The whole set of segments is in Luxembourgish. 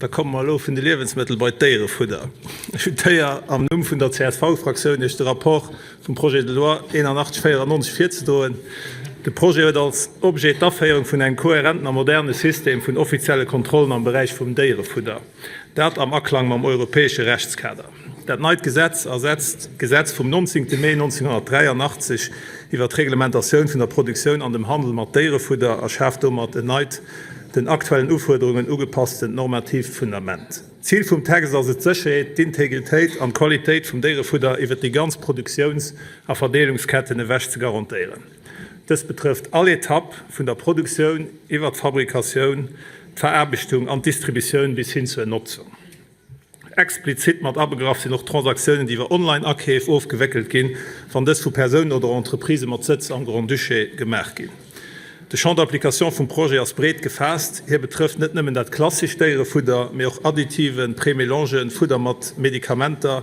Da komme mer elo vun de Liewensmëttel bei d'Déierefudder. Ech hunn d'Éier, am Numm vun der CSV-Fraktioun Iech de Rapport vum Projet de loi 8194 virzedroen. De Projet huet als Objet d'Aféierung vun engem kohärenten a moderne System vun offizielle Kontrollen am Beräich vum Déierefudder, dat am Aklang mam europäesche Rechtskader. Dat neit Gesetz ersetzt d'Gesetz vum 19. Mee 1983 iwwer d'Reglementatioun vun der Produktioun an dem Handel mat Déierefudder a schaaft domat en neit, den aktuellen Ufuerderungen ugepasstent normatiivt Fundament. Zil vum Text ass et, d'Sécherheet, d'Integritéit an d'Qualitéit vum Déierefudder iwwer déi ganz Produktiouns a Verdeelungsketten ewech ze garantéieren. Dëst betrëfft all Etapp, vun der Produktioun iwwer d'Fabrikatioun, d'Veraarbechtung an d'Distributioun bis hin zur Notzung. Explizit mat abegraff sinn och Transaktiounen, déi iwwer Online-Akeef ofgewéckelt ginn, wann dës vu Persounen oder Entreprisë mat Sëtz am Grand-Duché gemaach ginn. De Champ d'application vum Projet ass breet gefaasst. Hie betrëfft net nëmmen dat klassescht Déierefudder, mee och Additiven, Prémélangen, Fudder mat Medikamenter,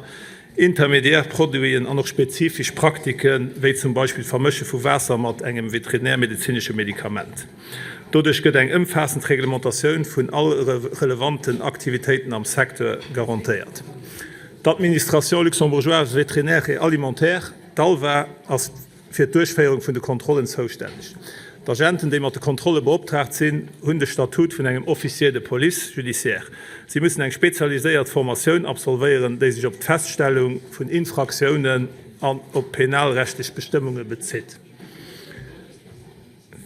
intermediär Produiten an och spezifesch Praktiken, wéi zum Beispill d'Vermësche vu Waasser mat engem veterinärmedezinesche Medikament. Doduerch gëtt eng ëmfaassend Reglementatioun vun all relevanten Aktivitéiten am Secteur garantéiert. D'Administration luxembourgeoise vétérinaire et alimentaire, d'ALVA, ass fir d'Duerchféierung vun de Kontrollen zoustänneg. D'Agenten, déi mat de Kontrolle beoptraagt sinn, hunn de Statut vun engem Officier de police judiciaire. Si mussen eng spezialiséiert Formatioun absolvéieren, déi sech op d'Feststellung vun Infraktiounen an op penalrechtlech Bestëmmunge bezitt.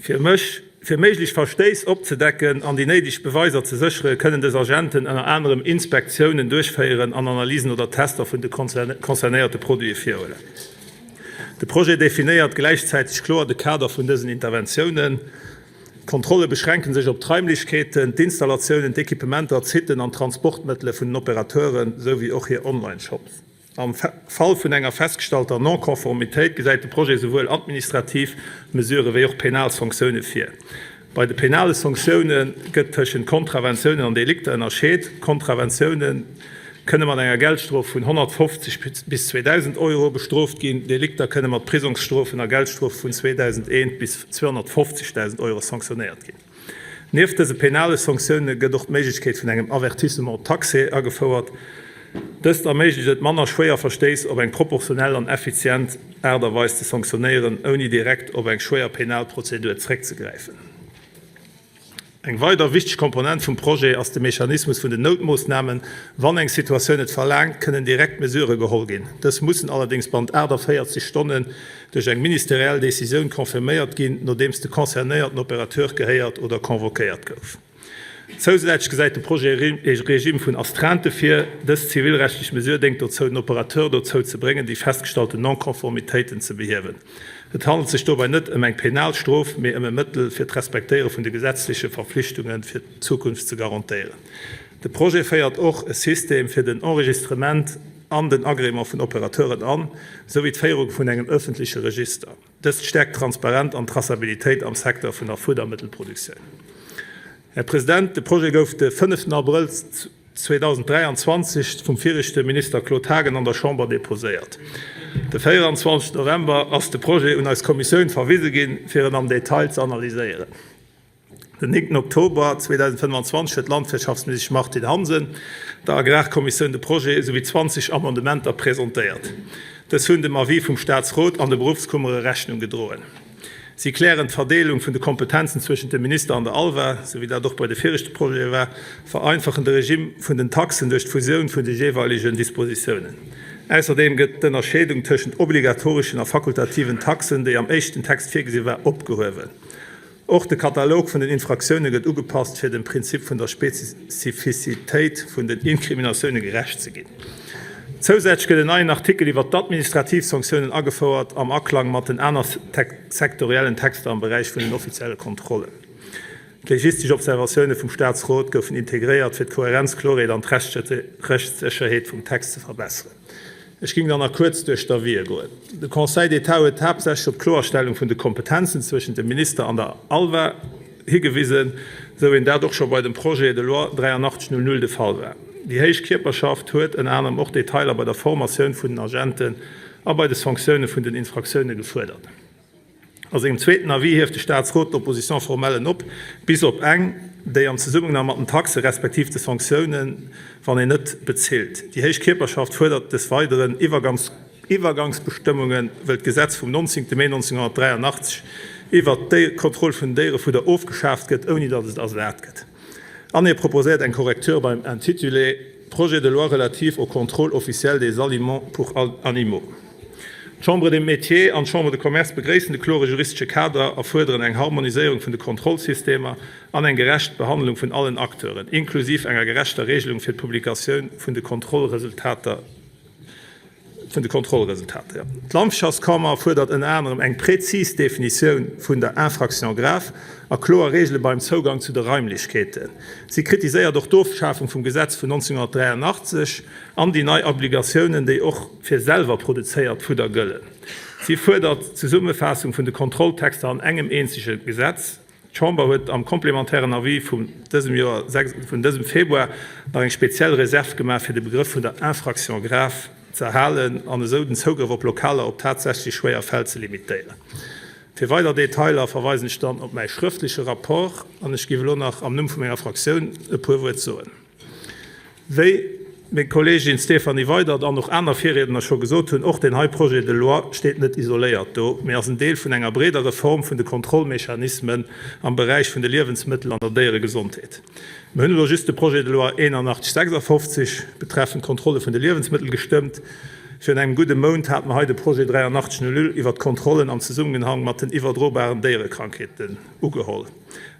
Fir mech, fir méiglech Verstéiss opzedecken an déi néideg Beweiser ze séchere, kënnen dës Agenten ënner anerem Inspektiounen duerchféieren an Analysen oder Tester vun de concernéierte Produite virhuelen. De Projet definéiert gläichzäiteg kloer de Kader vun dësen Interventiounen. D'Kontrolle beschränke sech op d'Raimlechkeeten, d'Installatiounen, d'Equipementer, d'Siten an d'Transportmëttele vun den Operateuren, esou wéi och hir Online-Shops. Am Fall vun enger festgestallter Non-Conformitéit gesäit de Projet souwuel administrativ Mesurë wéi och penal Sanktioune vir. Bei de penale Sanktioune gëtt tëschent Kontraventiounen an Delikter ënnerscheet. Kontraventioune kënne mat enger Geldstrof vun 150 bis 2.000 Euro bestrooft ginn, Delikter kënne mat Prisongsstrofen a Geldstrofe vun 2.001 bis 250.000 Euro sanktionéiert ginn. Nieft dëse penale Sanktioune gëtt och d'Méiglechkeet vun engem Avertissement taxé agefouert. Dëst erméiglecht et, manner schwéier Verstéiss op eng proportionell an effizient Aart a Weis ze sanktionéieren, ouni direkt op eng schwéier penal Prozedur zréckzegräifen. Eng weider wichteg Komponent vum Projet ass de Mechanismus vun den Noutmoossnamen. Wann eng Situatioun et verlaangt, kënnen direkt Mesurë geholl ginn. Dës mussen allerdéngs bannent 48 Stonnen duerch eng ministeriell Decisioun confirméiert ginn, nodeems de concernéierten Opérateur gehéiert oder convoquéiert gouf. Zousätzlech gesäit de Projet e Regime vun Astreinte vir. Dës zivilrechtlech Mesure déngt dozou, den Opérateur dozou ze bréngen, déi festgestallten Non-Conformitéiten ze behiewen. Et handelt sech dobäi net ëm eng penal Strof, mee ëm e Mëttel, fir d'Respektéiere vun de gesetzleche Verflichtunge fir d'Zukunft ze garantéieren. De Projet féiert och e System fir den Enregistrement an den Agrément vun Operateuren an, esou wéi d'Féierung vun engem ëffentleche Register. Dëst stäerkt d'Transparent an d'Traçabilitéit am Secteur vun der Fuddermëttelproduktioun. Här President, de Projet gouf de fënneften Abrëll 2023 vum viregte Minister Claude Haagen an der Chamber deposéiert. De 24 November ass de Projet un eis Kommissioun verwise ginn, fir en am Detail ze analyséieren. Den 9 Oktober 2025 huet d'Landwirtschaftsministesch Martine Hansen der Agrarkommissioun de Projet esouwéi 20 Amendementer presentéiert. Dës hunn dem Avis vum Staatsrot an de Beruffskummere Rechnung gedroen. Si klären d'Verdeelung vun de Kompetenzen zwëschent dem Minister an der ALVA, esou wéi dat och bei de viregte Projete war, vereinfachen de Regimm vun den Taxen duerch d'Fusioun vun de jeeweilegen Dispositiounen. Ausserdeem gëtt d'Ënnerscheedung tëschent obligatoreschen a fakultativen Taxen, déi am éischten Text virgesi war, opgehuewen. Och de Katalog vun den Infraktioune gëtt ugepasst, fir dem Prinzip vun der Spezifizitéit vun den Inkriminatioune gerecht ze ginn. Zousätzlech gëtt en neien Artikel iwwert d'administrativ Sanktiounen agefouert, am Aklang mat den aner sektoriellen Texter am Beräich vun den offizielle Kontrollen. D'legistesch Observatioune vum Staatsrot goufen integréiert, fir d'Kohärenz, d'Klorheet an d'Rechtssécherheet vum Text ze verbesseren. Ech géing dann nach kuerz duerch d'Avisë goen. De Conseil d'État huet haaptsächlech op d'Kloerstellung vun de Kompetenzen zwëschent dem Minister an der ALVA higewisen, esou wéi dat och scho bei dem Projet de loi 8300 de Fall war. Déi héich Kierperschaft huet ënner anerem och Detailer bei der Formatioun vun den Agenten a bei de Sanktioune vun den Infraktioune gefuerdert. A sengem zweeten Avis hieft de Staatsrot d'Opposition-formellen op, bis op eng, déi am Zesummenhang mat den Taxe respektiv de Sanktiounen, wann een net bezilt. Déi héich Kierperschaft fuerdert des Weideren Iwwergangsbestëmmungen, wëll d'Gesetz vum 19. Mee 1983 iwwert d'Kontroll vun Déierefudder ofgeschaaft gëtt, ouni datt et ersat gëtt. An hie proposéiert eng Korrektur beim Intitulé, Projet de loi relatif au contrôle officiel des aliments pour animaux. D'Chambre des Métiers an d'Chambre de Commerce begréissen de klore juristesche Kader a fuerderen eng Harmoniséierung vun de Kontrollsystemer an eng gerecht Behandlung vun allen Acteuren, inklusiv enger gerechter Regelung fir d'Publikatioun vun de Kontrollresultater. Vun de Kontrollresultater. D'Landwirtschaftskammer fuerdert ënner anerem eng prezis Definitioun vun der Infraction grave a kloer Reegele beim Zougang zu de Raimlechkeeten. Si kritiséiert och d'Ofschafung vum Gesetz vun 1983 an déi nei Obligatiounen, déi och fir selwer produzéiert Fudder gëllen. Si fuerdert d'Zesummefaassung vun de Kontrolltexter an engem eenzege Gesetz. D'Chamber huet am complémentairen Avis vum dësem Joer, vun dësem Februar nach eng speziell Reserve gemaach, fir de Begrëff vun der Infraction grave ze erhalen an esou den Zougrëff op Lokaler op tatsächlech schwéier Fäll ze limitéieren. Fir weider Detailer verweisen ech dann op mäi schrëftleche Rapport an ech géif elo nach am Numm vu menger Fraktioun e puer Wuert soen. Wéi meng Kolleegin Stéphanie Weydert an och aner Virriedner scho gesot hunn, och deen hei Projet de loi steet net isoléiert do, mee ass en Deel vun enger breeder Reform vun de Kontrollmechanismen am Beräich vun de Liewensmëttel an der Déieregesondheet. Mir hunn elo just de Projet de loi 8156 betreffend d'Kontrolle vun de Liewensmëttel gestëmmt. Virun engem gudde Mount hate mer hei de Projet 8300 iwwert d'Kontrollen am Zesummenhang mat den iwwerdrobaren Déierekrankheeten ugeholl.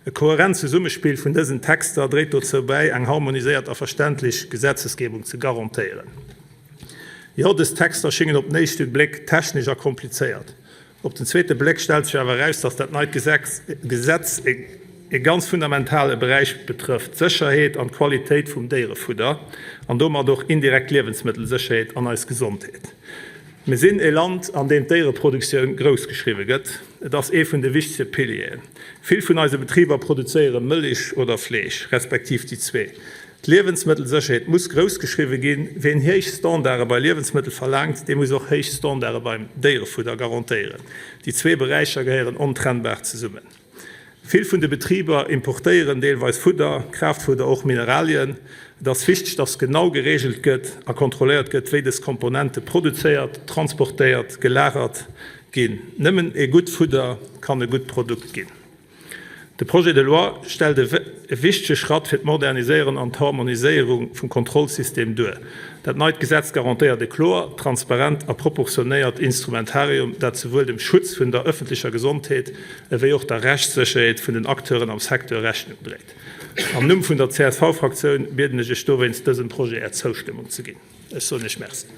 E kohärent Zesummespill vun dësen Texter dréit dozou bäi, eng harmoniséiert a verständlech Gesetzesgebung ze garantéieren. Jo, dës Texter schéngen op den éischte Bléck technesch a komplizéiert. Op den zweete Bléck stellt sech awer eraus, dass dat neit Gesetz e ganz fundamentale Beräich betrëfft, d'Sécherheet an d'Qualitéit vum Déierefudder an domat och indirekt d'Liewensmëttelsécherheet an eis Gesondheet. Mir sinn e Land, an deem d'Déiereproduktioun groussgeschriwwe gëtt. Et ass ee vun de wichtegste Pilieren. Vill vun eise Betriber produzéiere Mëlich oder Fleesch, respektiv déi zwee. D'Liewensmëttelsécherheet muss groussgeschriwwe ginn. Ween héich Standarde bei Liewensmëttel verlaangt, dee muss och héich Standarde beim Déierefudder garantéieren. Déi zwee Beräicher gehéieren ontrennbar zesummen. Vill vun de Betriber importéieren deelweis Fudder, Kraaftfudder, och Mineralien. Et ass wichteg, dass genau gereegelt gëtt a kontrolléiert gëtt, wéi dës Komponente produzéiert, transportéiert, gelagert ginn. Nëmmen e gutt Fudder kann e gutt Produkt ginn. De Projet de loi stellt e wichtege Schratt fir d'Moderniséierung an d'Harmoniséierung vum Kontrollsystem duer. Dat neit Gesetz garantéiert e kloer, transparent a proportionéiert Instrumentarium, dat souwuel dem Schutz vun der ëffentlecher Gesondheet ewéi och der Rechtssécherheet vun den Acteuren am Secteur Rechnung dréit. Am Numm vun der CSV-Fraktioun bieden ech Iech dowéinst, dësem Projet Är Zoustëmmung ze ginn. Ech soen Iech Merci.